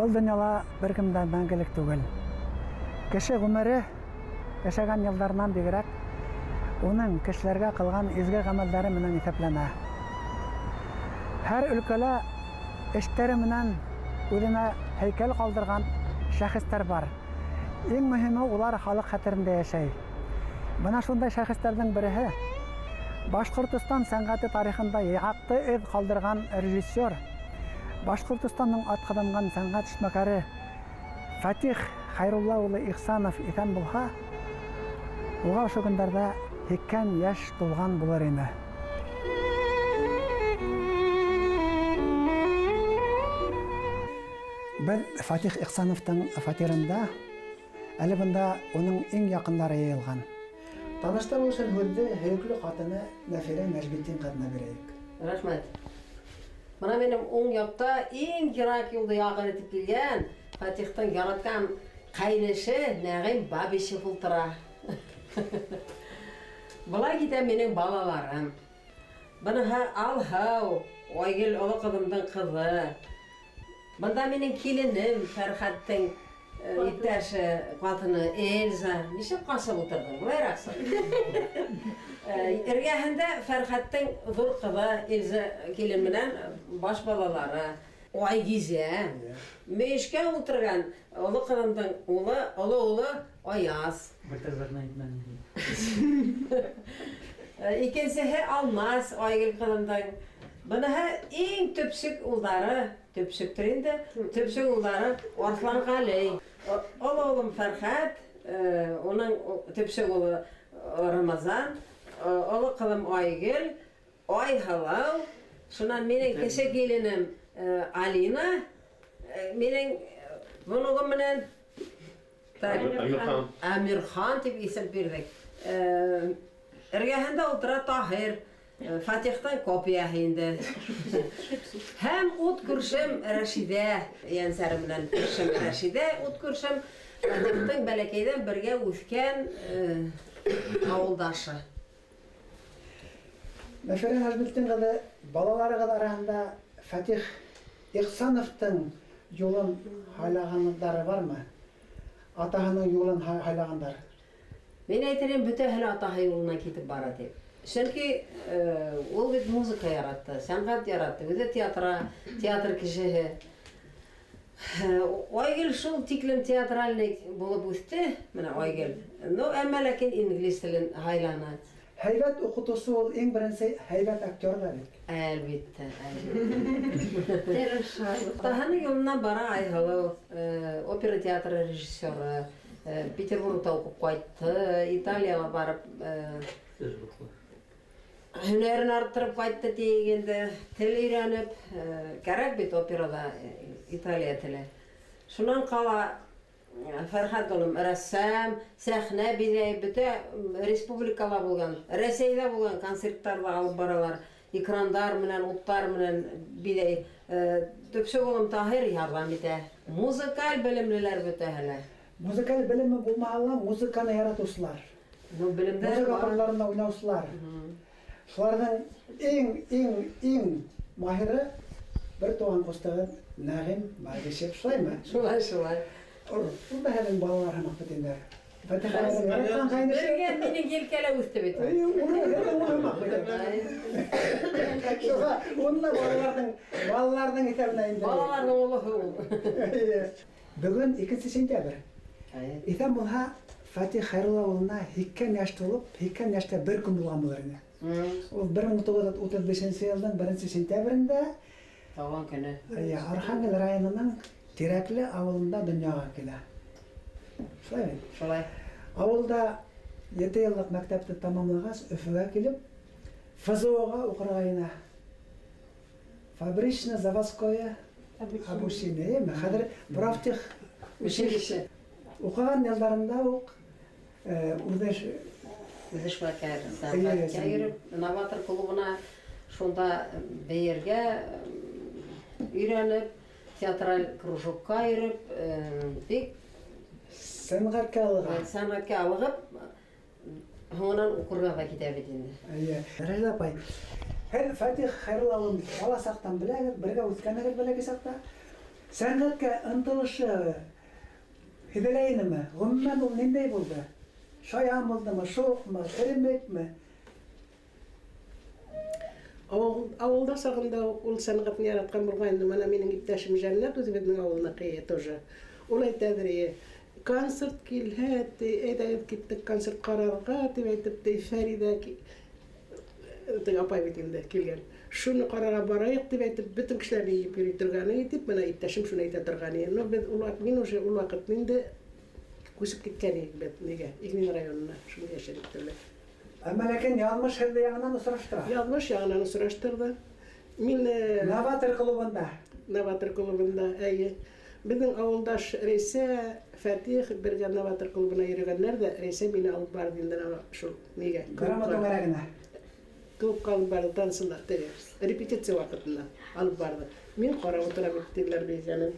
Был донъяла бер кем дә мәңгелек түгел. Кеше ғүмере йәшәгән йылдарынан бигерәк, уның кешеләргә ҡылған изге ғәмәлдәре менән иҫәпләнә. Һәр өлкәлә эштәре менән үҙенә һәйкәл ҡалдырған шәхестәр бар. Иң мөһиме, улар халыҡ хәтерендә йәшәй. Бына шундай шәхестәрҙең береһе Башҡортостан сәнғәте тарихында яҡты эҙ ҡалдырған режиссер, Башҡортостандың атҡаҙанған сәнғәт эшмәкәре Фатих Хәйрулла улы Ихсанов иҫән булһа, уға ошо көндәрҙә 80 йәш тулған булыр ине. Беҙ Фатих Ихсановтың фатирында, әле бында уның иң яҡындары йыйылған. Таныштырыу өсөн һүҙҙе һөйөклө ҡатыны Нәфирә Нәжметдин ҡыҙына бирәйек. Рәхмәт. Бына минең уң яҡта иң йыраҡ юлды яҡын итеп килгән Фатихтың яратҡан ҡәйнеше Нәғим Бабичев ултыра. Былай китә минең балаларым. Быныһы Алһыу, Айгөл оло ҡыҙымдың ҡыҙы. Бында минең киленем Фәрхәттең иптәше, ҡатыны Эльза. Нисек ҡасып ултырҙың? Былайыраҡ сыҡ. Эргәһендә Фәрхәттең ҙур ҡыҙы Эльза килен менән баш балалары Айгизә. Мөйөшкә ултырған оло ҡыҙымдың улы, оло улы Аяз. Икенсеһе Алмаз, Айгөл ҡыҙымдың. Быныһы иң төпсөк улдары, төпсөктөр инде, төпсөк улдары Арҫлан Ғәлей. Оло улым Фәрхәт, уның төпсөк улы Рамазан, оло ҡыҙым Айгөл, Айһылыу, шунан минең кесе киленем Алина, минең внугым менән Әмирхан тип исем бирҙек. Эргәһендә ултыра Таһир, Фатихтан копияһы инде. Һәм ут күршем Рәшидә, йәнсәре менән күршем Рәшидә, ут күршем Фатихтың бәләкәйҙән бергә үҫкән ауылдашы. Нәфирә Нәжметдин ҡыҙы, балаларығыҙ араһында Фатих Ихсановтың юлын һайлағандары бармы? Атаһының юлын һайлағандар. Мин әйтерем, бөтәһе лә атаһы юлынан китеп бара тип. Сөнки ул бит музыка яратты, сәнғәт яратты, үҙе театр кешеһе. Айгөл шул тиклем театральный булып үҫте, менә Айгөл. Ну, әммә ләкин инглиз телен һайланы. Һәйбәт уҡытыусы ул иң беренсе һәйбәт актер ҙа бит. Әлбиттә, әлбиттә. Тырыша. Атаһының юлынан бара Айһылыу, опера театры режиссеры, Петербургта уҡып ҡайтты, Италияға барып, һөнәрен арттырып ҡайтты тиек инде, тел өйрәнеп, кәрәк бит операла Италия теле. Шунан ҡала Фәрхәт улым рәссам, сәхнә биҙәй, бөтә республикала булған, Рәсәйҙә булған концерттарҙа алып баралар, экрандар менән, уттар менән биҙәй. Төпсөк улым Таһир ярҙам итә. Музыкаль белемлеләр бөтәһе лә. Музыкаль белеме булмаһа ла музыканы яратыусылар. Ну, белемдәр Музыка бар. ҡоралдарында уйнаусылар. Шуларҙың иң маһиры бер туған ҡустығы Нәғим Бабичев, шулаймы? Шулай, шулай. Ул да һеҙҙең балалар һымаҡ бит инде. Фатих ағайҙың яратҡан ҡайнышы. Бергә минең елкәлә үҫте бит ул. Эйе, уны һеҙҙең улы һымаҡ бит инде. Шуға уны ла балаларҙың иҫәбенә инде. Балаларҙың улыһы ул. Эйе. Бөгөн 2 сентябрь. Иҫән булһа, Фатих Хәйрулла улына 80 йәш тулып, 80 йәштә бер көн булған булыр ине. Ул бер мең туғыҙ йөҙ утыҙ бишенсе йылдың беренсе сентябрендә Тыуған көнө. Эйе, Архангел районының Тирәкле ауылында донъяға килә. Шулай бит? Шулай. Ауылда 7 йыллыҡ мәктәпте тамамлағас, Өфөгә килеп, ФЗО-ға уҡырға инә. Фабрично-заводское обучение, эйеме? Хәҙер профтех училище. Уҡыған йылдарында уҡ, үҙеш Үҙешмәкәр, Эйе, сәнғәткә эйе. йөрөп, Новатор клубына шунда бейергә өйрәнеп, театраль кружокка йөрөп, бик сәнғәткә алыға. Сәнғәткә алығып, һуңынан уҡырға ҙа китә бит инде. Эйе. Рәжидә апай, һеҙ Фатих Хәйрулла улын бала саҡтан беләгеҙ, бергә үҫкәнегеҙ бәләкәй саҡта. Сәнғәткә ынтылышы һиҙелә инеме? Ғөмүмән ул ниндәй булды? Шаян булдымы, шуҡмы, эремекме? Ауылда сағында ул сәнғәтне яратҡан булған инде. Мына минең иптәшем Жәннәт үҙебеҙҙең ауылыныҡы тоже. Ул әйтәҙер, концерт килһә, әйҙәгеҙ киттек концерт ҡарарға, тип әйтеп, Фәриҙә апай бит инде килгән. Шуны ҡарарға барайыҡ тип әйтеп, бөтөн кешеләрҙе йыйып йөрөй торғаны тип, мына иптәшем шуны әйтә торған. Но беҙ ул ваҡыт, мин уже ул ваҡыт инде күсеп киткән идек беҙ нигә, Иглин районына, шунда йәшәнек төрлө. Әммә ләкин яҙмыш һеҙҙе яңынан осраштыра. Яҙмыш яңынан осраштырҙы. Мин Новатор клубында. Новатор клубында, әйе. Беҙҙең ауылдаш Рәйсә, Фәтих бергә Новатор клубына йөрөгәндәр ҙә, Рәйсә мине алып барҙы инде шул нигә? Драма түңәрәгенә. Клубҡа алып барҙы, танцылар, теге, репетиция ваҡытында алып барҙы. Мин ҡарап ултырам бит, тегеләр бейегәнен.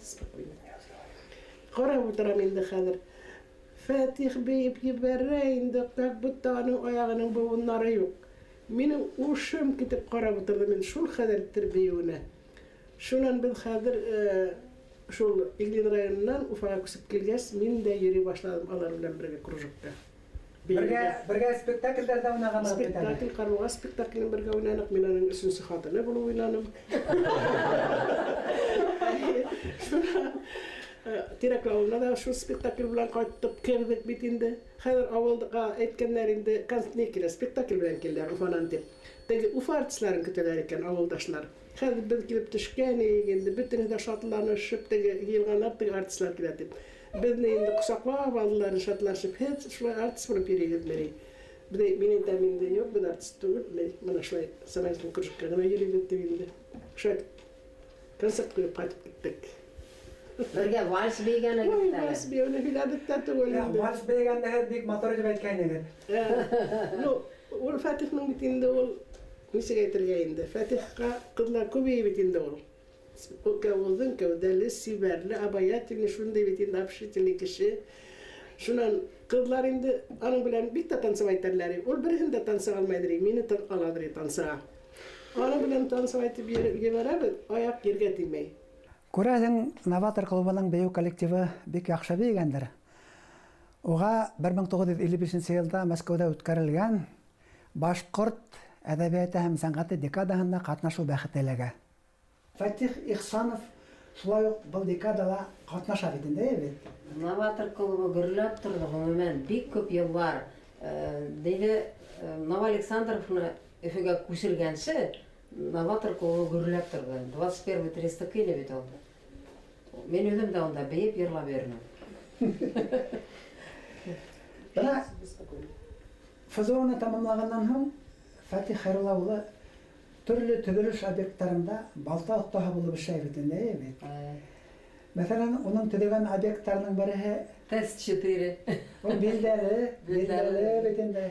Спокойно. Ҡарап ултырам инде хәҙер. Фәтих бейеп ебәрә инде, как будто аның аяғының быуындары юҡ. Минең ушым китеп ҡарап ултырҙым мин шул хәҙер бейеүенә. Шунан беҙ хәҙер шул Иглин районынан Уфаға күсеп килгәс, мин дә йөрөй башланым алар белән бергә кружокта. Бергә спектакльдәрҙә уйнағанығыҙ бит әле. Спектакль, Ҡарлуғас спектаклен бергә уйнаныҡ. Мин аның өсөнсө хатыны булып уйнаным. Шунан Тирәкле ауылына да шул спектакль белән ҡайтып керҙек бит инде. Хәҙер ауылға әйткәндәр инде, ни килә, спектакль белән килделәр Уфанан тип. Теге Уфа артистларын көтәләр икән ауылдашлар. Хәҙер беҙ килеп төшкән инде, бөтөнөһө дә шатланышып, теге йыйылғандар, теге артистлар килә тип. Беҙҙе инде ҡосаҡлап алдылар, шатланышып, һеҙ шулай артист булып йөрөйһөгөҙме ни? Беҙ, мин әйтәм инде, юҡ, беҙ артист түгел, бына шулай самайҙың кружокка ғына йөрөйбөҙ тип инде. Шулай концерт ҡуйып ҡайтып киттек. Бергә вальс бейегәне Ой, китте әле. вальс бейеүне һөйләдек тә түгел инде. Вальс бейегәндә һеҙ бик матур итеп әйткәйнегеҙ. Ну, ул Фәтихнең бит инде ул, нисек әйтергә инде, Фәтихҡа ҡыҙлар күбәйә бит инде ул. Оҙон кәүҙәле, сибәрле, обаятельный, шундай бит инде общительный кеше. Шунан ҡыҙлар инде аның белән бик тә танцевать итәләр. Ул береһен дә танцыға алмайҙыр, мине аладыр танцыға. Аның белән танцевать итеп ебәрәбеҙ, аяҡ ергә теймәй. Күрәһең, Новатор клубының бейеү коллективы бик яҡшы бейегәндер. Уға бер мең туғыҙ йөҙ илле бишенсе йылда Мәскәүҙә үткәрелгән башҡорт әҙәбиәте һәм сәнғәте декадаһында ҡатнашыу бәхете эләгә. Фәтих Ихсанов шулай уҡ был декадала ҡатнаша бит инде, әйе бит? Новатор клубы гөрләп торҙо, ғөмүмән, бик күп йыллар. Диде, Новоалександровны Өфөгә күсергәнсе, Новатор клубы гөрләп торҙо. Двадцать первый тридцать киле бит ул. Мин үҙем дә унда бейеп йырлап йөрөнөм. Бына ФЗО-ны тамамлағандан һуң Фәтих Хәйрулла улы төрлө төҙөлөш объекттарында балта оҫтаһы булып эшләй бит инде, әйе бит? Мәҫәлән, уның төҙөгән объекттарының береһе ТЭС-4. Ул билдәле, Билдәле. билдәле бит инде.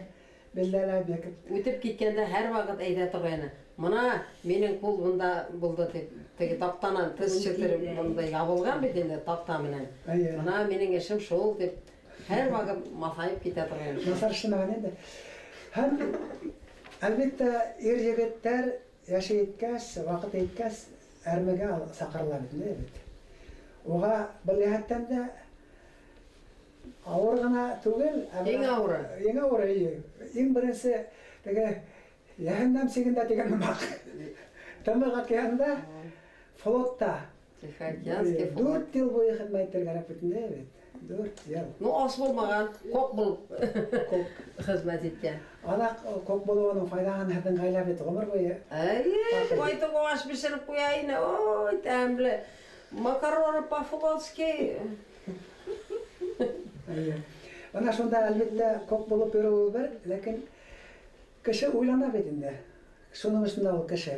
Билдәле объект. Үтеп киткәндә һәр ваҡыт әйтә торғайны. Мына минең ҡул бында булды тип, теге таҡтанан ТЭС-4 бында ябылған бит инде таҡта менән. Мына минең эшем шул тип һәр ваҡыт маҫайып китә торғайны. Насар эшләмәгән инде. Һәм әлбиттә ир егеттәр йәше еткәс, ваҡыт еткәс әрмегә саҡырыла бит инде бит. Уға был йәһәттән дә ауыр ғына түгел, ә Иң бына ауыры. Иң ауыры, эйе. Иң беренсе теге йәһәннәм сигендә тигән нымаҡ. Тымыҡ океанда, флотта. Тихоокеанский флот. 4 йыл буйы хеҙмәт итергә кәрәк бит инде бит. 4 йыл. Ну, ас булмаған, ҡоҡ булып Ҡоҡ. хеҙмәт иткән. Аҙаҡ ҡоҡ булыуының файҙаһын һеҙҙең ғаилә бит ғүмер буйы. Эйе, ҡайтып аш бешереп ҡуя ине. Ой, тәмле. Макароны по-флотски. Эйе. Бына шунда әлбиттә ҡоҡ булып йөрөүе бер, ләкин кеше уйлана бит инде. Шуның өсөн дә ул кеше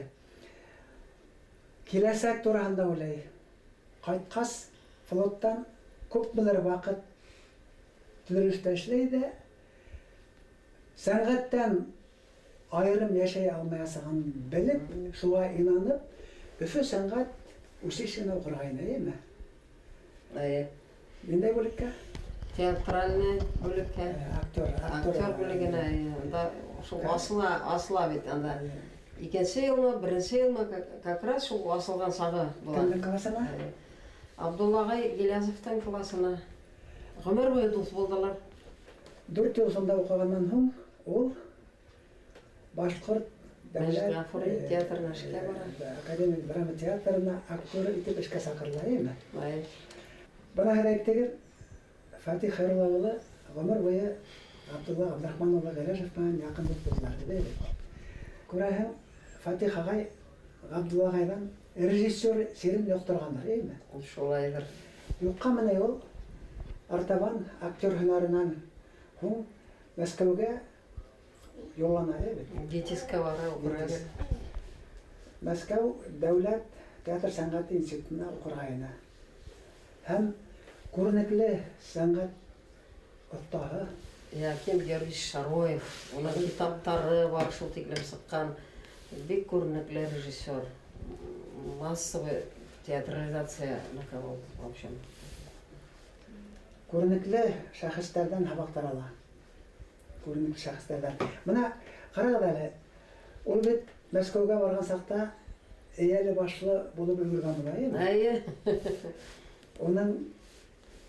киләсәк тураһында уйлай. Ҡайтҡас флоттан күпмелер ваҡыт төҙөлөштә эшләй ҙә, сәнғәттән айырым йәшәй алмаясағын белеп, шуға инанып, Өфө сәнғәт училищеһына уҡырға инә, эйеме? Эйе. Ниндәй бүлеккә? Театральный бүлеккә. Актер, актер. Актер бүлегенә, эйе. Анда шул асыла бит анда. Икенсе йылмы, беренсе йылмы, как раз шул асылған сағы була. Кемдең классына? Эйе. Абдулла ағай Гилязовтың классына. Ғүмер буйы дуҫ булдылар. 4 йыл шунда уҡығандан һуң ул Башҡорт дәүләт театрына эшкә бара. Академик драма театрына актер итеп эшкә саҡырыла, әйеме? Бына һеҙ әйттегеҙ, Фатих Хәйрулла улы ғүмер буйы Абдулла Абдрахман улы Ғиләжев менән яҡын дуҫ булдылар, тип әйбит. Күрәһең, Фатих ағай Ғабдулла ағайҙан режиссер серен йоҡторғандар, әйеме? Ул шулайҙыр. Юҡҡа менәй ул артабан актер һөнәренән һуң Мәскәүгә юллана, әйбит. ГИТИСҡа бара уҡырға. Мәскәү дәүләт театр сәнғәте институтына уҡырға инә. Һәм күренекле сәнғәт оҫтаһы Яким Георгиевич Шароев, уның китаптары бар, шул тиклем сыҡҡан бик күренекле режиссер. Массовый театрализация на кого, в общем. Күренекле шәхестәрҙән һабаҡтар ала. Күренекле шәхестәрҙән. Бына ҡарағыҙ әле, ул бит Мәскәүгә барған саҡта эйәле башлы булып өлгөргән була, әйеме? Эйе. Уның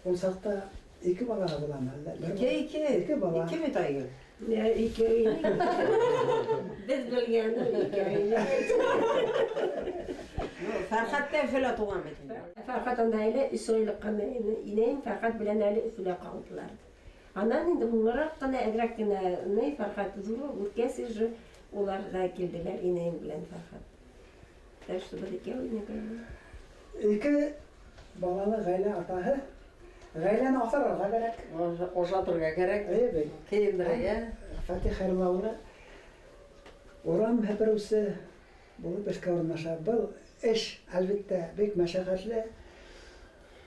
ул саҡта 2 балаға буламы әллә? Ике, ике. Ике бала. Ике бит Айгөл. Я, ике. Беҙ белгәне ике. Фәрхәт тә Өфөлә тыуған бит инде. Фәрхәт анда әле өс айлыҡ ҡына ине. Инәйем Фәрхәт белән әле Өфөлә ҡалдылар. Анан инде һуңыраҡ ҡына, әҙерәк кенә ни Фәрхәт ҙур үткәс уже улар ҙа килделәр инәйем белән Фәрхәт. Так что беҙ икәү инек әле. Ике балалы ғаилә атаһы. Ғаиләне аҫырарға кәрәк. Ошатырға кәрәк. Эйе бит. Кейендерергә. Фатих Хәйрулла улы урам һепереүсе булып эшкә урынлаша. Был эш, әлбиттә, бик мәшәҡәтле,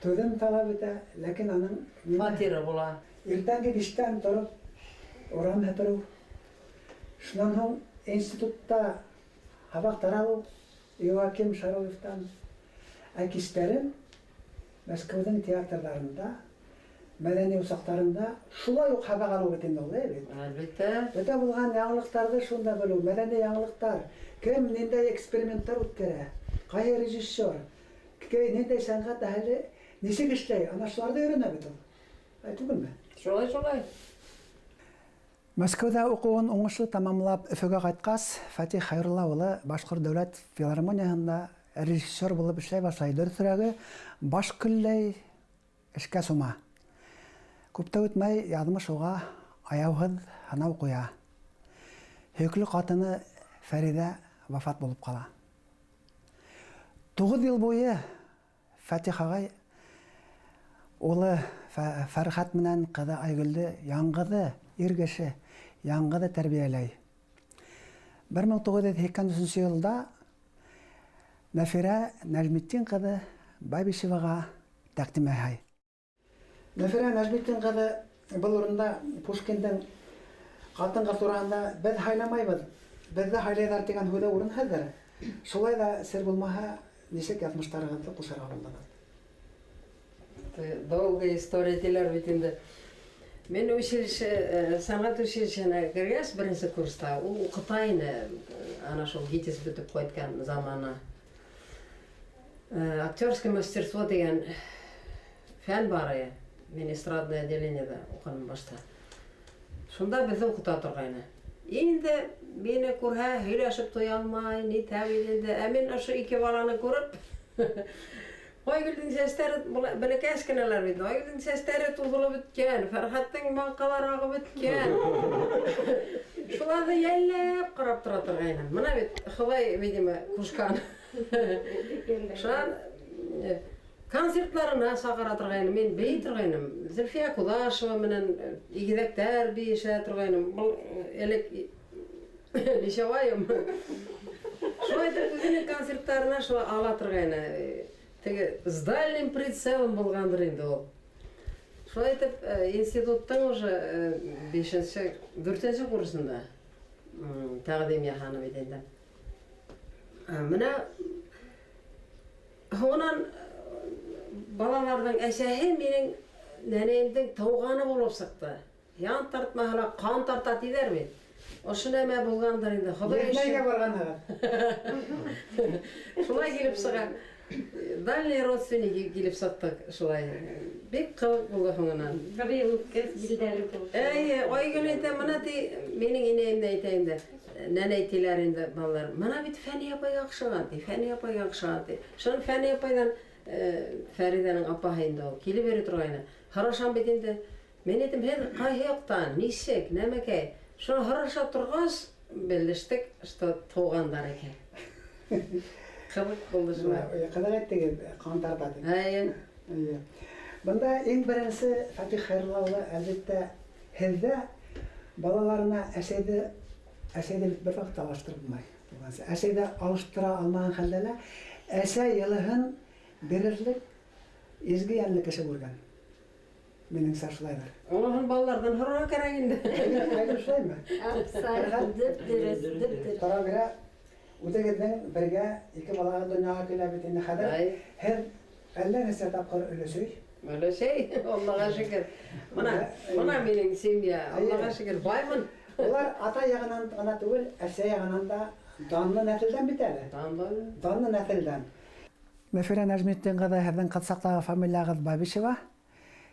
түҙем талап итә, ләкин аның нимә? Фатиры була. Иртәнге 5-тән тороп урам һепереү. Шунан һуң институтта һабаҡтар алыу Иоаким Шароевтан. Ә кистәрен Мәскәүҙең театрҙарында, мәҙәни усаҡтарында шулай уҡ һабаҡ алыу бит инде ул, әй бит? Әлбиттә. Бөтә булған яңылыҡтарҙы шунда белеү, мәҙәни яңылыҡтар, кем ниндәй эксперименттар үткәрә, ҡайһы режиссер, ниндәй сәнғәт әһеле нисек эшләй, ана шуларҙы өйрәнә бит ул. Әй түгелме? Шулай, шулай. Мәскәүҙә уҡыуын уңышлы тамамлап Өфөгә ҡайтҡас, Фатих Хәйрулла улы Башҡорт дәүләт филармонияһында режиссер булып эшләй башлай. Дөрөҫөрәге, баш көлләй эшкә сума. Күп тә үтмәй, яҙмыш уға аяуһыҙ һынау ҡуя. Һөйөклө ҡатыны Фәриҙә вафат булып ҡала. 9 йыл буйы Фатих ағай улы Фәрхәт менән ҡыҙы Айгөлдө яңғыҙы, ир кеше яңғыҙы тәрбиәләй. Бер мең туғыҙ йөҙ һикһән өсөнсө йылда Нәфирә Нәжметдин ҡыҙы Бабишеваға тәҡдим яһай. Нәфирә Нәжметдин ҡыҙы был урында Пушкиндың ҡатын-ҡыҙ тураһында беҙ һайламайбыҙ, беҙҙе һайлайҙар тигән һүҙе урынһыҙҙыр. Шулай ҙа сер булмаһа, нисек яҙмыштарығыҙҙы ҡушырға булдығыҙ? Долгая история тиләр бит инде. Мин училище, сәнғәт училищеһына кергәс, беренсе курста, ул уҡыта ине, ана шул ГИТИС бөтөп ҡайтҡан заманы. Актерское мастерство тигән фән бар ине. Мин эстрадное отделениедә уҡыным башта. Шунда беҙҙе уҡыта торғайны. Инде мине күрһә, һөйләшеп туя алмай, нитә бит инде. Ә мин ошо ике баланы күреп, Айгөлдөң сәстәре бәләкәс кенәләр бит. Айгөлдөң сәстәре туҙылып бөткән, Фәрхәттең маңҡалары ағып бөткән. Шуларҙы йәлләп ҡарап тора торғайным. Бына бит Хоҙай, видимо, ҡушҡан. Шунан концертларына саҡыра торғайным, мин бейей торғайным. Зөлфиә Ҡудашева менән игеҙәктәр бейешә торғайным. Был элек нисәвайым. Шулай итеп үҙенең концерттарына шулай ала торғайны. Теге с дальним прицелом булғандыр инде ул. Шулай итеп, институттың уже бишенсе, дүртенсе курсында тәҡдим яһаны бит инде. Менә һуңынан балаларҙың әсәһе минең нәнәйемдең тыуғаны булып сыҡты. Ян тартмаһа ла ҡан тарта тиҙәр бит. Ошо нәмә булғандыр инде. Хоҙай Нәйгә өсөн. барғанһығыҙ? Шулай килеп сыға. Дальние родственники килеп сыҡтыҡ шулай. Бик ҡыҙыҡ булды һуңынан. Бер йыл үткәс билдәле булды. Әйе, Айгөл әйтә, мына ти, минең инәйем дә әйтә инде. Нәнәй тиләр инде балалар. Мына бит Фәниә апайға оҡшаған ти, Фәниә апайға оҡшаған ти. Шунан Фәниә апайҙан Фәридәнең апаһы инде ул килеп йөрөй торғайны. Һорашам бит инде. Мин әйтем, һеҙ ҡайһы яҡтан, нисек, нәмәкәй? Шуны һораша торғас, белештек, что туғандар икән. Ҡыҙыҡ булды шулай. Ҡыҙыҡ әйттегеҙ, ҡан тарта тип. Әйе. Әйе. Бында иң беренсе Фәтих Хәйрулла улы, әлбиттә, һеҙҙә балаларына әсәйҙе бит бер ваҡытта алыштырып булмай. Әсәйҙе алыштыра алмаған хәлдә лә әсә йылыһын бирерлек изге йәнле кеше күргән. Минеңсә шулайҙыр. Уныһын балаларҙан һорарға кәрәк инде. Әйе, шулаймы? Абсолют, дөп-дөрөҫ, дөп-дөрөҫ. Тора бирә, үҙегеҙҙең бергә ике балағыҙ донъяға килә бит инде хәҙер. Һеҙ әллә нисә тапҡыр өлөшөй? Өлөшөй, Аллаға шөкөр. Мына минең семья, Аллаға шөкөр, баймын. Улар ата яғынан ғына түгел, әсә яғынан да данлы нәҫелдән бит әле. Данлы. Данлы нәҫелдән. Мәфирә Нәжметдин ҡыҙы, һеҙҙең ҡыҙсаҡтағы фамилияғыҙ Бабишева.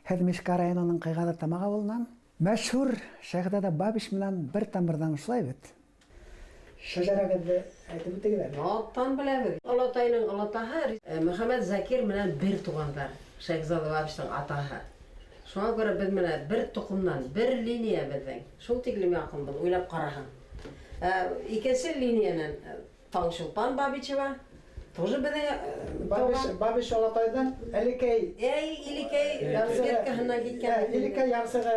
Һеҙ Мишкә районының Ҡыйғаҙы Тамаҡ ауылынан. Мәшһүр Шәйхзада Бабиш менән бер тамырҙан шулай бит. Шәжәрәгеҙҙе әйтеп үтегеҙ әле. Аттан беләбеҙ. Олатайының олатаһы Мөхәммәт Закир менән бер туғандар. Шәйхзада Бабиштың атаһы. Шуңа күрә беҙ менә бер тоҡомдан, бер линия беҙҙең. Шул тиклем яҡын был, уйлап ҡараһаң. Икенсе линиянан Таңшулпан Бабичева тоже беҙҙең Бабиш олатайҙан Элекәй. Әй, Илекәй веткаһынан киткән. Илекәй ярсығы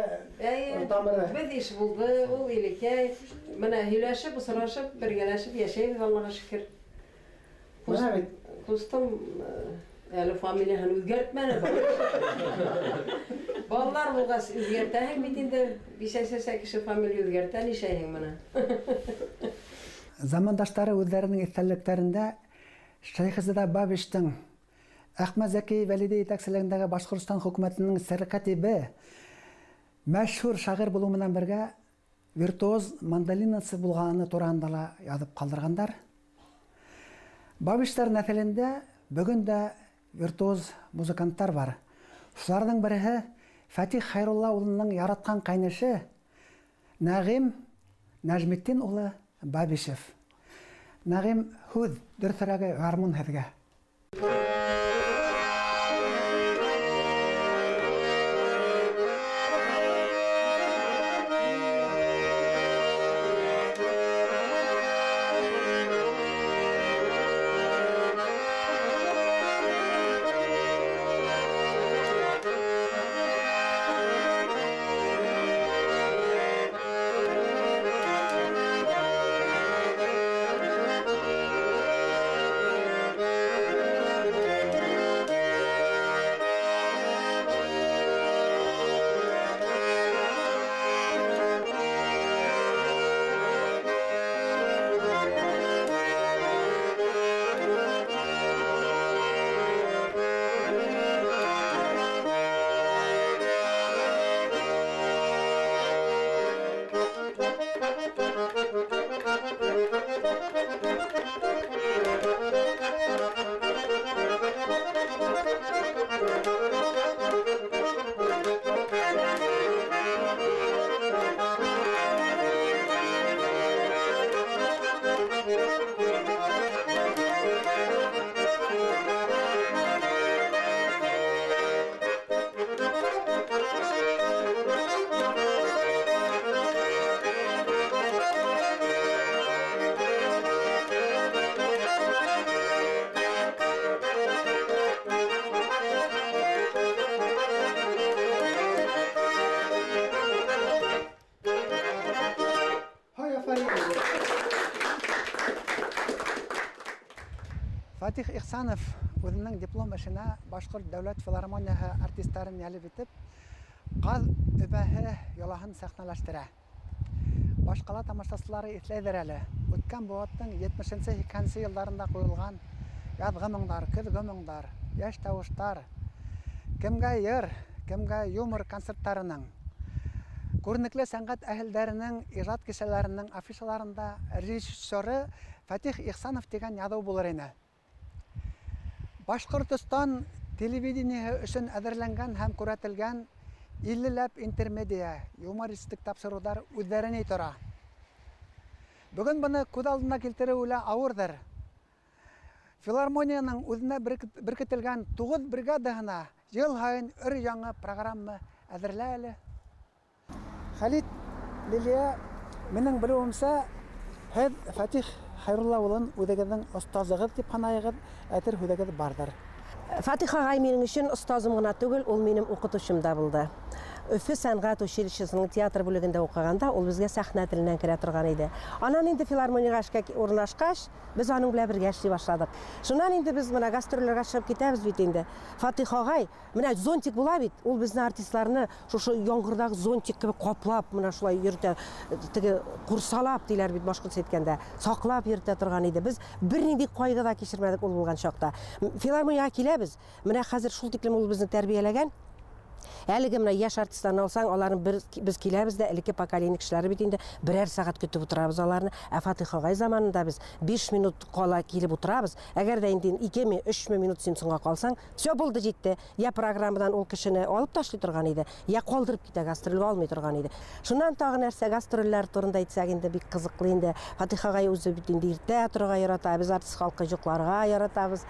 тамыры. Беҙ иш булды, ул Илекәй. Менә һөйләшеп, осрашып, бергәләшеп йәшәйбеҙ, Аллаға шөкөр. Менә бит. Ҡустым әле фамилияһын үҙгәртмәне. Балалар булғас үҙгәртәһең бит инде. Бисәсәсә кеше фамилия үҙгәртә, нишләйһең менә. Замандаштары үҙҙәренең иҫтәлектәрендә Шәйхзада Бабиштың Әхмәт Зәки Вәлиди етәкселегендәге Башҡортостан хөкүмәтенең сәркәтибе мәшһүр шағир булыу менән бергә виртуоз мандолинасы булғаны тураһында ла яҙып ҡалдырғандар. Бабиштар нәҫелендә бөгөн дә виртуоз музыканттар бар. Шуларҙың береһе Фәтих Хәйрулла улының яратҡан ҡәйнеше Нәғим Нәжметдин улы Бабишев. Нәғим, һүҙ, дөрөҫөрәге гармун һеҙгә. Фатих Ихсанов үҙенең диплом эшенә Башҡорт дәүләт филармонияһы артистарын йәлеп итеп, ҡаҙ өбәһе йолаһын сәхнәләштерә. Башҡала тамашасылары иҫләйҙер әле. Үткән быуаттың 70-80 йылдарында ҡуйылған яҙғы моңдар, көҙгө моңдар, йәш тауыштар, кемгә йыр, кемгә юмор концерттарының, күренекле сәнғәт әһелдәренең ижад кисәләренең афишаларында режиссеры Фатих Ихсанов тигән яҙыу булыр ине. Башҡортостан телевидениеһы өсөн әҙерләнгән һәм күрһәтелгән 50-ләп интермедиа, юмористик тапшырыуҙар үҙҙәре ни тора. Бөгөн быны күҙ алдына килтереүе лә ауырҙыр. Филармонияның үҙенә беркетелгән 9 бригадаһына йыл һайын өр-яңы программа әҙерләй әле. Хәлит, Лилия, минең белеүемсә, һеҙ Фәтих Хәйрулла улын үҙегеҙҙең остазығыҙ тип һанайығыҙ, әйтер һүҙегеҙ барҙыр. Фатих ағай минең өсөн остазым ғына түгел, ул минең уҡытыусым да булды. Өфө сәнғәт училищесының театр бүлегендә уҡығанда ул беҙгә сәхнә теленән керә торған ине. Анан инде филармонияға эшкә урынлашҡас, беҙ аның белән бергә эшли башланыҡ. Шунан инде беҙ мына гастролдәргә сығып китәбеҙ бит инде. Фатих ағай, менә зонтик була бит, ул безнең артистларны шушы яңғырҙағы зонтик кебек ҡаплап, мына шулай йөрөтә, теге ҡурсалап тиләр бит башҡортса әйткәндә, саҡлап йөрөтә торған ине. Беҙ бер ниндәй ҡайғы ҙа кисермәнек ул булған чаҡта. Филармонияға киләбеҙ, менә хәҙер шул тиклем ул беҙҙе тәрбиәләгән. Әлеге менә йәш артистларны алсаң, аларны беҙ киләбеҙ ҙә, элекке поколение кешеләре бит инде, берәр сәғәт көтөп утырабыҙ аларны. Ә Фатих ағай заманында беҙ 5 минут ҡала килеп утырабыҙ. Әгәр ҙә инде 2-ме, 3-ме минут син соңға ҡалсаң, всё булды, етте. Я программадан ул кешене алып ташлый торған ине, я ҡалдырып китә, гастролгә алмай торған ине. Шуннан тағы нәрсә, гастролләр турында әйтсәк инде бик ҡыҙыҡлы инде. Фатих ағай үҙе бит инде иртә торорға ярата, беҙ артист халҡы йоҡларға яратабыҙ.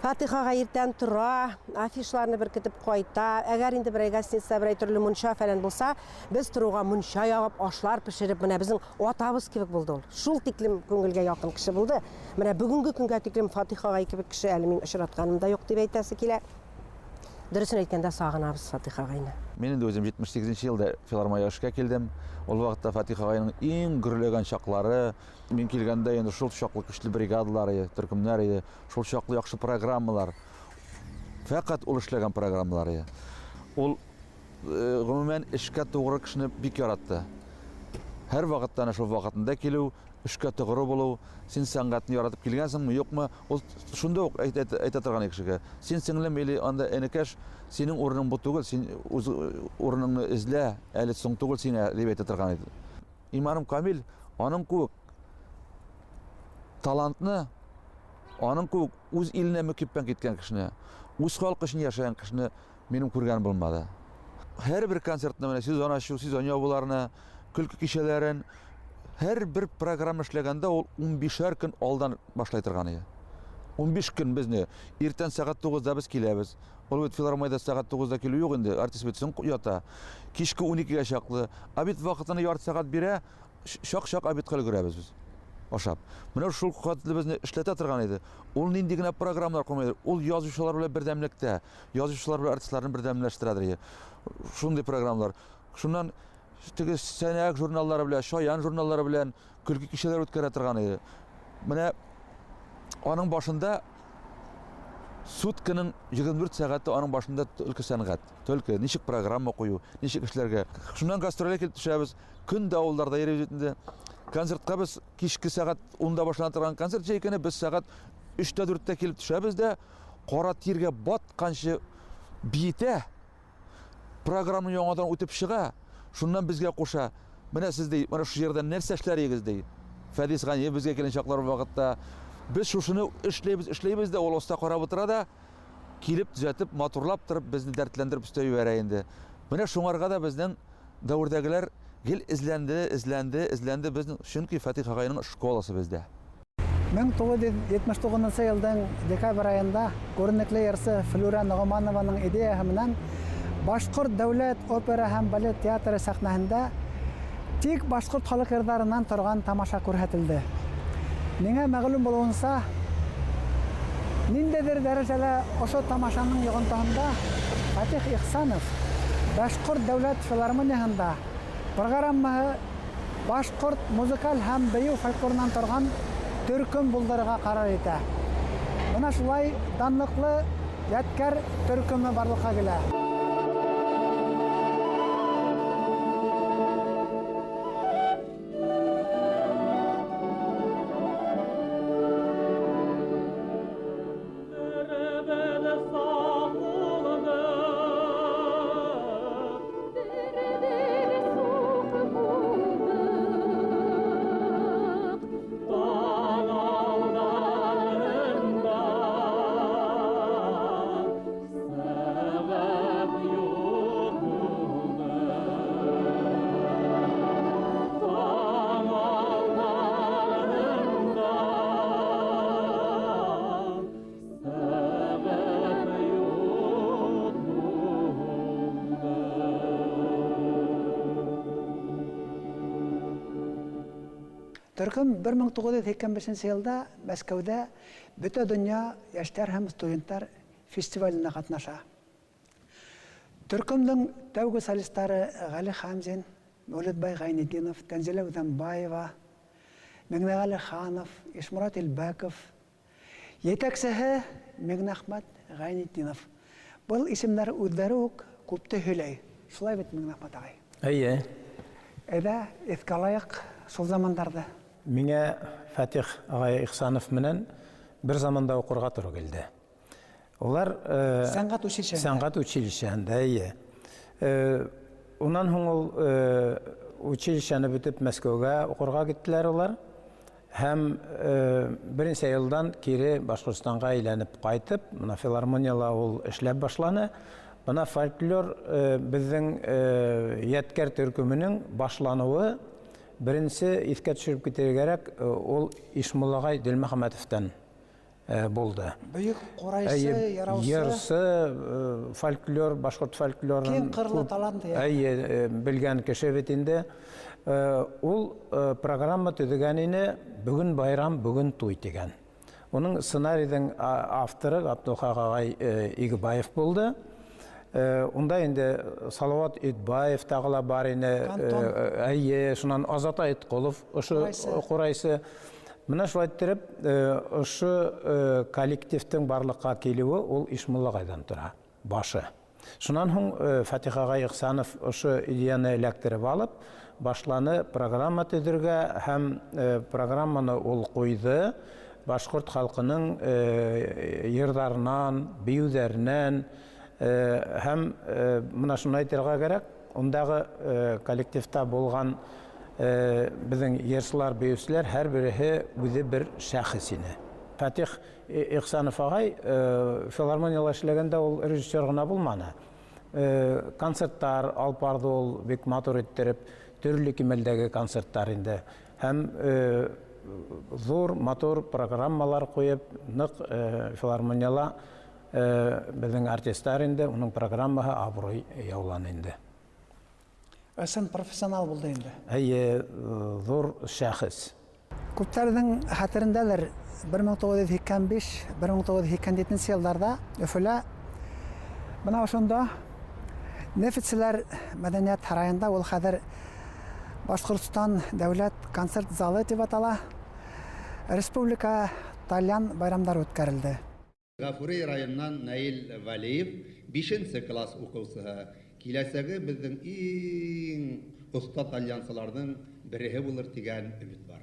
Фатих ағай иртән тора, афишларны беркетеп ҡайта. Әгәр инде берәй гостиница, берәй төрлө мунса фәлән булса, беҙ тороуға мунса яғып, ашлар пешереп, менә беҙҙең атабыҙ кебек булды ул. Шул тиклем күңелгә яҡын кеше булды. Менә бөгөнгө көнгә тиклем Фатих ағай кебек кеше әле мин осратҡаным да юҡ тип әйтәсе килә. Дөрөҫөн әйткәндә, сағынабыҙ Фатих ағайны. Мин инде үҙем 78-нсе йылда филармонияға эшкә килдем. Ул ваҡытта Фатих ағайның иң гөрләгән чаҡлары, мин килгәндә инде шул чаҡлы көслө бригадалар ине, төркөмдәр ине, шул чаҡлы яҡшы программалар. Фәҡәт ул эшләгән программалар ине. Ул ғөмүмән эшкә тоғро кешене бик яратты. Һәр ваҡытта ана шул ваҡытында килеү, эшкә тоғро булыу, син сәнғәтне яратып килгәнсеңме, юҡмы, ул шунда уҡ әйтә торған кешегә. Син сеңлем или анда энекәш, синең урының бу түгел, син үҙ урыныңны эзлә, әле соң түгел сиңә, дип әйтә торған иде. Иманым камил, аның кеүек талантны, аның кеүек үҙ иленә мөкиббән киткән кешене, үҙ халҡы өсөн йәшәгән кешене минең күргән булмады. Һәр бер концертны, менә сезон ачыу, сезон ябыуларны, көлкө кисәләрен, һәр бер программа эшләгәндә ул 15 көн алдан башлай торган иде. 15 көн безне иртән сәғәт 9-да без киләбез. Ул бит филармониядә сәғәт 9-да килү юк инде, артист бит соң ята. Кичке 12-гә чаклы. Обед ваҡытына ярты сәғәт бирә, шаҡ-шаҡ обедҡа өлгөрәбеҙ без. Ашап. Менә шул хәтле безне эшләтә торган иде. Ул нинди генә программалар куймайды. Ул язучылар белән бердәмлектә, язучылар белән артистларны бердәмләштерәдер иде. Шундый программалар. Шуннан теге сәнәк журналлары белән, шаян журналлары белән көлке кичәләр үткәрә торган иде. Менә аның башында сутканың 24 сәғәте аның башында только сәнғәт, только ничек программа кую, ничек эшләргә. Шуннан гастрольгә килеп төшәбез, көн дә авылларда йөрибез инде. Концертка без кичке сәғәт 10-да башлана торган концерт җәй көне без сәғәт 3-тә 4-тә килеп төшәбез дә, кара тиргә батканчы биетә, программа яңадан үтеп чыга. Шуннан безгә куша, менә сез ди, менә шу җирдә нәрсә эшләрегез ди. Фәдис Ганиев безгә килгән чаклар вакытта без шушыны эшләйбез, эшләйбез дә, ул оста карап утыра да, килеп төзәтеп, матурлап торып, безне дәртләндереп өстәп җибәрә инде. Менә шуңарга да безнең дәвердәгеләр гел эзләнде, эзләнде, эзләнде безнең, чөнки Фатих ағайның школасы бездә. 1979 елдың декабрь айында күренекле йырсы Флюра Ногоманованың идеяһы менән Башҡорт дәүләт опера һәм балет театры сәхнәһендә тик башҡорт халыҡ йырҙарынан торған тамаша күрһәтелде. Миңә мәғлүм булыуынса, ниндәйҙер дәрәжәлә ошо тамашаның йоғонтоһонда Фатих Ихсанов Башҡорт дәүләт филармонияһында программаһы башҡорт музыкаль һәм бейеү фольклорынан торған төркөм булдырырға ҡарар итә. Бына шулай данлыҡлы Ядкәр төркөмө барлыҡҡа килә. Төркөм 1985 йылда Мәскәүҙә Бөтә донъя йәштәр һәм студенттар фестиваленә ҡатнаша. Төркөмдөң тәүге солисттары Ғәли Хәмзин, Мәүлетбай Ғәйнетдинов, Тәнзилә Үҙәнбаева, Миңнеғәле Ханов, Ишмурат Илбәков, етәксеһе Миңнәхмәт Ғәйнетдинов. Был исемдәр үҙҙәре үк күпте һөйләй. Шулай бит, Миңнәхмәт ағай? Эйе. Әйҙә, иҫкә алайыҡ шул замандарҙы. Миңә Фәтих ағай Ихсанов менән бер заманда уҡырға тура килде. Улар сәнғәт училищеһында. Сәнғәт училищеһында, эйе. Унан һуң ул училищены бөтөп Мәскәүгә уҡырға киттеләр улар. Һәм беренсе йылдан кире Башҡортостанға әйләнеп ҡайтып, бына филармонияла ул эшләп башланы. Бына фольклор беҙҙең Йәткәр төркөмөнөң башланыуы беренсе иҫкә төшөрөп китергә кәрәк, ул Ишмулла ағай Дилмөхәмәтовтан булды. Бөйөк ҡурайсы, яраусы, йырсы, фольклор, башҡорт фольклорын киң ҡырлы талант, эйе, белгән кеше бит инде. Ул программа төҙөгән ине, бөгөн байрам, бөгөн туй тигән. Уның сценарийҙың авторы Ғабдулхаҡ ағай Игебаев булды. Унда инде Салауат Итбаев тағы ла бар ине, эйе, шунан Азат Айтҡолов ошо ҡурайсы. Мына шулай иттереп, ошо коллективтың барлыҡҡа килеүе ул Ишмулла ағайҙан тора, башы. Шунан һуң Фәтих ағай Ихсанов ошо идеяны эләктереп алып, башланы программа төҙөргә һәм программаны ул ҡуйҙы башҡорт халҡының йырҙарынан, бейеүҙәренән һәм мына шуны әйтергә кәрәк, ундағы коллективта булған беҙҙең йырсылар, бейеүселәр һәр береһе үҙе бер шәхес ине. Фәтих Ихсанов ағай филармонияла эшләгәндә ул режиссер ғына булманы. Концерттар алып барҙы ул бик матур иттереп, төрлө кимәлдәге концерттар инде. Һәм ҙур матур программалар ҡуйып, ныҡ филармонияла беҙҙең артистар инде, уның программаһы абруй яуланы инде. Ысын профессионал булды инде. Эйе, ҙур шәхес. Күптәрҙең хәтерендәлер, 1985-1987 йылдарҙа Өфөлә бына ошонда Нефтселәр мәҙәниәт һарайында, ул хәҙер Башҡортостан дәүләт концерт залы тип атала, республика тальян байрамдары үткәрелде. Ғафури районынан Наил Вәлиев, 5-нсе класс уҡыусыһы. Киләсәге беҙҙең иң оҫта тальянсыларҙың береһе булыр тигән өмөт бар.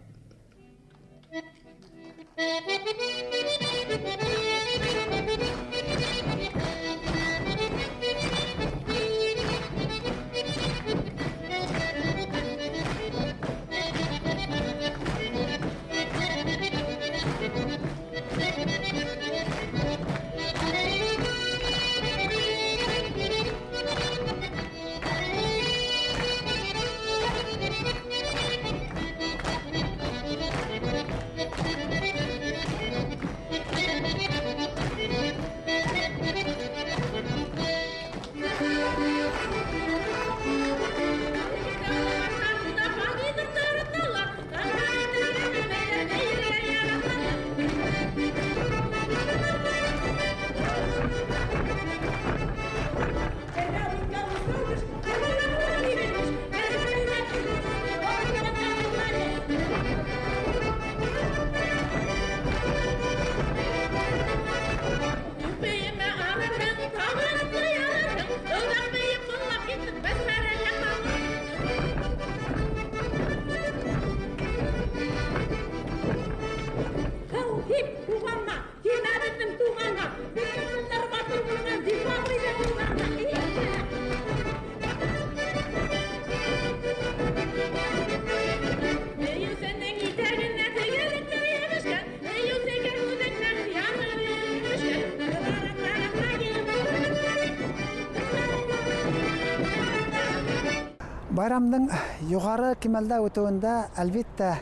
Байрамдың юғары кимәлдә үтеүендә, әлбиттә,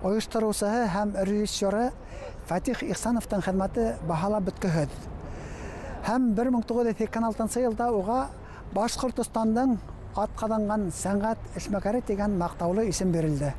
ойоштороусыһы һәм режиссеры Фәтих Ихсановтың хеҙмәте баһалап бөткөһөҙ. Һәм 1986 йылда уға Башҡортостандың атҡаҙанған сәнғәт эшмәкәре тигән маҡтаулы исем бирелде.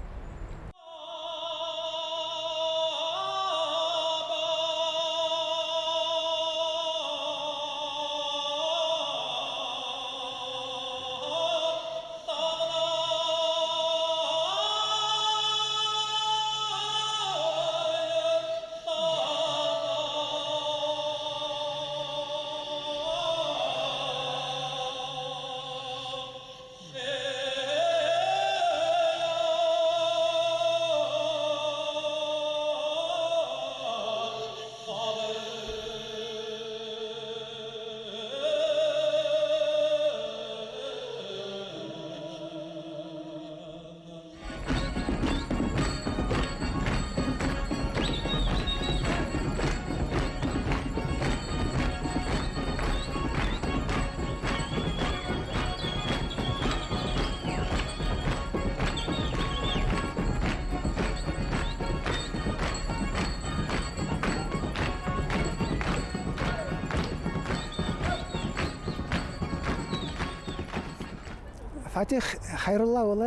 Фатих Хәйрулла улы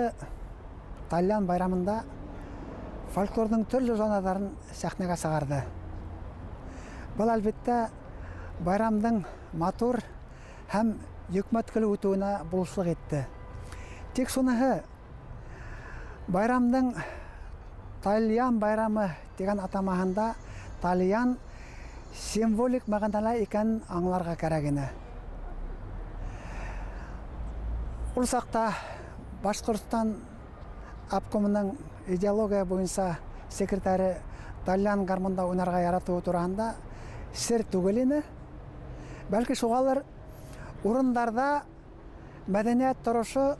Тальян байрамында фольклорҙың төрлө жанрҙарын сәхнәгә сығарҙы. Был, әлбиттә, байрамдың матур һәм йөкмәткеле үтеүенә булышлыҡ итте. Тик шуныһы, байрамдың Тальян байрамы тигән атамаһында тальян символик мәғәнәлә икәнен аңларға кәрәк ине. Ул саҡта Башҡортостан обкомының идеология буйынса секретаре тальян гармунда уйнарға яратыуы тураһында сер түгел ине. Бәлки шуғалыр урындарҙа мәҙәниәт торошо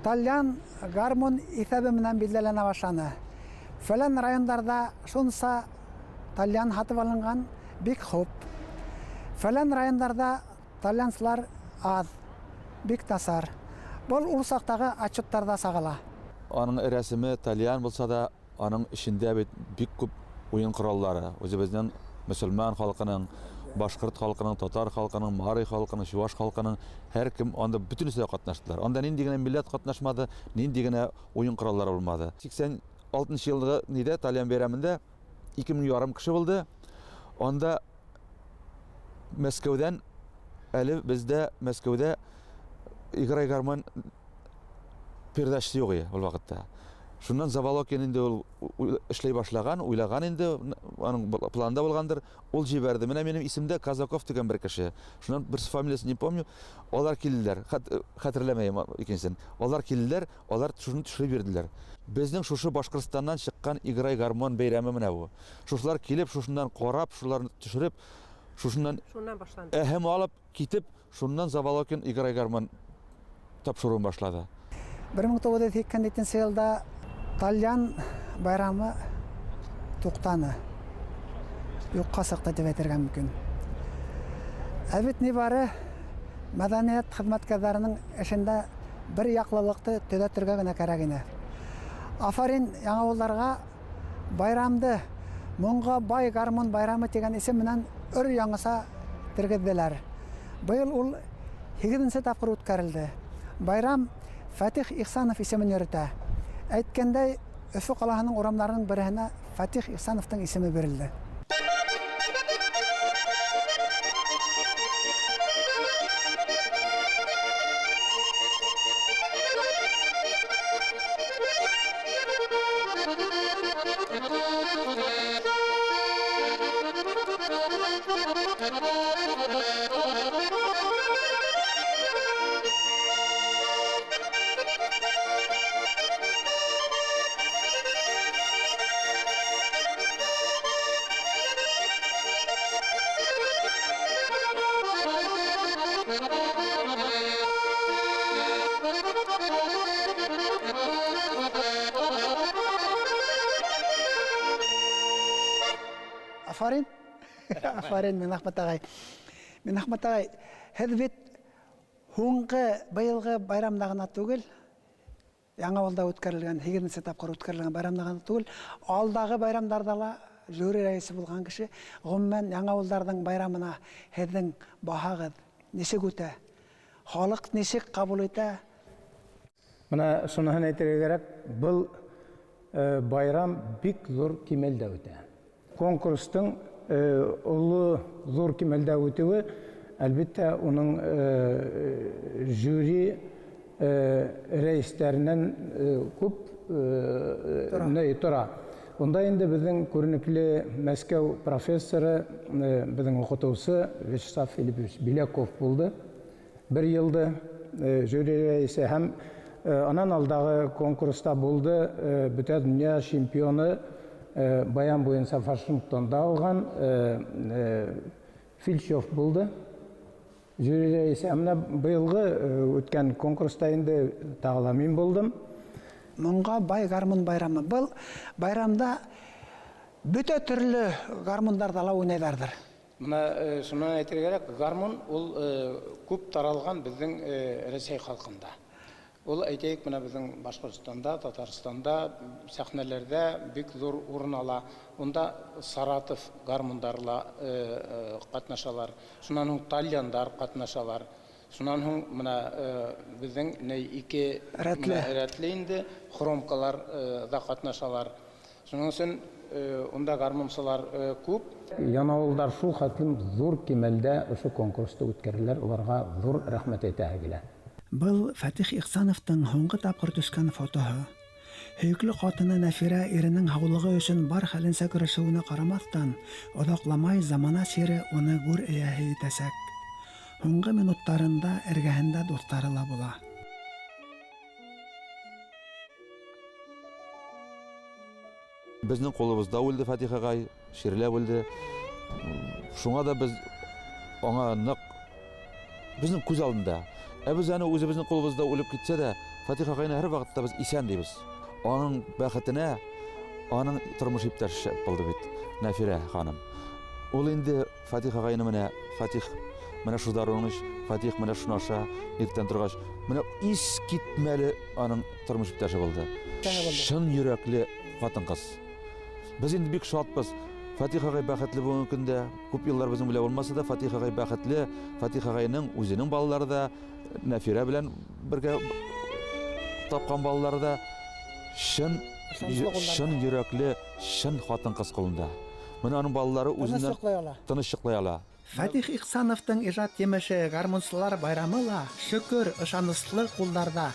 тальян гармун иҫәбе менән билдәләнә башланы. Фәлән райондарҙа шунса тальян һатып алынған, бик хуп. Фәлән райондарҙа тальянсылар аҙ, бик насар. Был ул саҡтағы отчеттарҙа сағыла. Аның рәсеме тальян булса да, аның эчендә бит бик күп уйын ҡораллары. Үҙебеҙҙең мөсөлман халҡының, башҡорт халҡының, татар халҡының, мари халҡының, чуваш халҡының һәр кем анда бөтөнөһө лә ҡатнаштылар. Анда ниндәй генә милләт ҡатнашмады, ниндәй генә уйын ҡораллары булмады. 86 йылғы ниҙә тальян бәйрәмендә 2500 кеше булды. Анда Мәскәүҙән әле беҙҙә Мәскәүҙә играй гармон передачасы юҡ ине ул ваҡытта. Шунан Заволокин инде ул эшләй башлаған, уйлаған инде, аның планында булғандыр, ул җибәрҙе. Менә минең исемдә Казаков дигән бер кеше. Шунан бер фамилиясын не помню. Алар килделәр, хәтерләмәйем икенсен. Алар килделәр, алар шуны төшереп бирделәр. Безнең шушы Башҡортостаннан сыҡҡан играй гармон бәйрәме менә бу. Шушылар килеп, шушыннан ҡарап, шуларны төшереп, шушыннан башланды. Әһәм алып китеп, шуннан Заволокин играй гармон тапшырыуын башлады. 1987 йылда Тальян байрамы туҡтаны. Юҡҡа сыҡты тип әйтергә мөмкин. Ә бит ни бары мәҙәниәт хеҙмәткәрҙәренең эшендә бер яҡлылыҡты төҙәтергә генә кәрәк ине. Афарин яңауылдарға байрамды Моңға бай гармун байрамы тигән исем менән өр яңыса тергеҙҙеләр. Быйыл ул 8-нсе тапҡыр үткәрелде. Байрам Фатих Ихсанов исемен йөрөтә. Әйткәндәй, Өфө ҡалаһының урамдарының береһенә Фатих Ихсановтың исеме бирелде. Афарин, афарин, Минәхмәт ағай. Минәхмәт ағай, һеҙ бит һуңғы быйылғы байрамда ғына түгел, Яңауылда үткәрелгән, 8-нсе тапҡыр үткәрелгән байрамда ғына түгел, алдағы байрамдарҙа ла жюри рәйесе булған кеше, ғөмүмән яңауылдарҙың байрамына һеҙҙең баһағыҙ нисек үтә? Халыҡ нисек ҡабул итә? Бына шуныһын әйтергә кәрәк, был байрам бик ҙур кимәлдә үтә. Конкурстың оло ҙур кимәлдә үтеүе, әлбиттә, уның жюри рәйестәренән күп тора. Унда инде беҙҙең күренекле Мәскәү профессоры, беҙҙең уҡытыусы Вячеслав Филиппович Беляков булды. Бер йылды жюри рәйесе һәм анан алдағы конкурста булды бөтә донъя чемпионы баян буйынса Вашингтонда алған Фильчев булды. Жюри рәйесе. Ә менә быйылғы үткән конкурста инде тағы ла мин булдым. Моңға бай гармун байрамы. Был байрамда бөтә төрлө гармундарҙа ла уйнайҙарҙыр. Бына шунан әйтергә кәрәк, гармун ул күп таралған беҙҙең Рәсәй халҡында. Ул әйтәйек, бына беҙҙең Башҡортостанда, Татарстанда сәхнәләрҙә бик ҙур урын ала. Унда Саратов гармундарла ҡатнашалар, шунан һуң тальяндар ҡатнашалар. Шунан һуң мына беҙҙең ике рәтле инде хромкалар да ҡатнашалар. Шуның өсөн унда гармунсылар күп. Яңауылдар шул хәтлем ҙур кимәлдә ошо конкурсты үткәрәләр, уларға ҙур рәхмәт әйтәһе килә. Был Фәтих Ихсановтың һуңғы тапҡыр төшкән фотоһы. Һөйөклө ҡатыны Нәфирә иренең һаулығы өсөн бар хәленсә көрәшеүенә ҡарамаҫтан, оҙаҡламай замана сире уны гүр эйәһе итәсәк. Һуңғы минуттарында эргәһендә дуҫтары ла була. Беҙҙең ҡулыбыҙҙа үлде Фәтих ағай, ширләп үлде. Шуңа да беҙ аңа ныҡ беҙҙең күҙ алдында. Ә беҙ аны үҙебеҙҙең ҡулыбыҙҙа үлеп китсә дә, Фәтих ағайны һәр ваҡытта беҙ иҫән тибеҙ. Аның бәхетенә аның тормош иптәше булды бит Нәфирә ханым. Ул инде Фәтих ағайны менә Фәтих менә шу даруны эч, Фәтих менә шуны аша, иртән торғас, менә ис китмәле аның тормош иптәше булды. Чын йөрәкле ҡатын-ҡыҙ. Беҙ инде бик шатбыҙ. Фәтих ағай бәхетле бөгөнгө көндә, күп йылдар беҙҙең белән булмаса да, Фәтих ағай бәхетле. Фәтих ағайның үҙенең балалары да, Нәфирә белән бергә тапҡан балалары да чын йөрәкле, чын ҡатын-ҡыҙ ҡулында. Менә аның балалары үҙеннән тыныс йоҡлай ала. Фәтих Ихсановтың ижад емеше гармунсылар байрамы ла, шөкөр, ышаныслы ҡулдарҙа.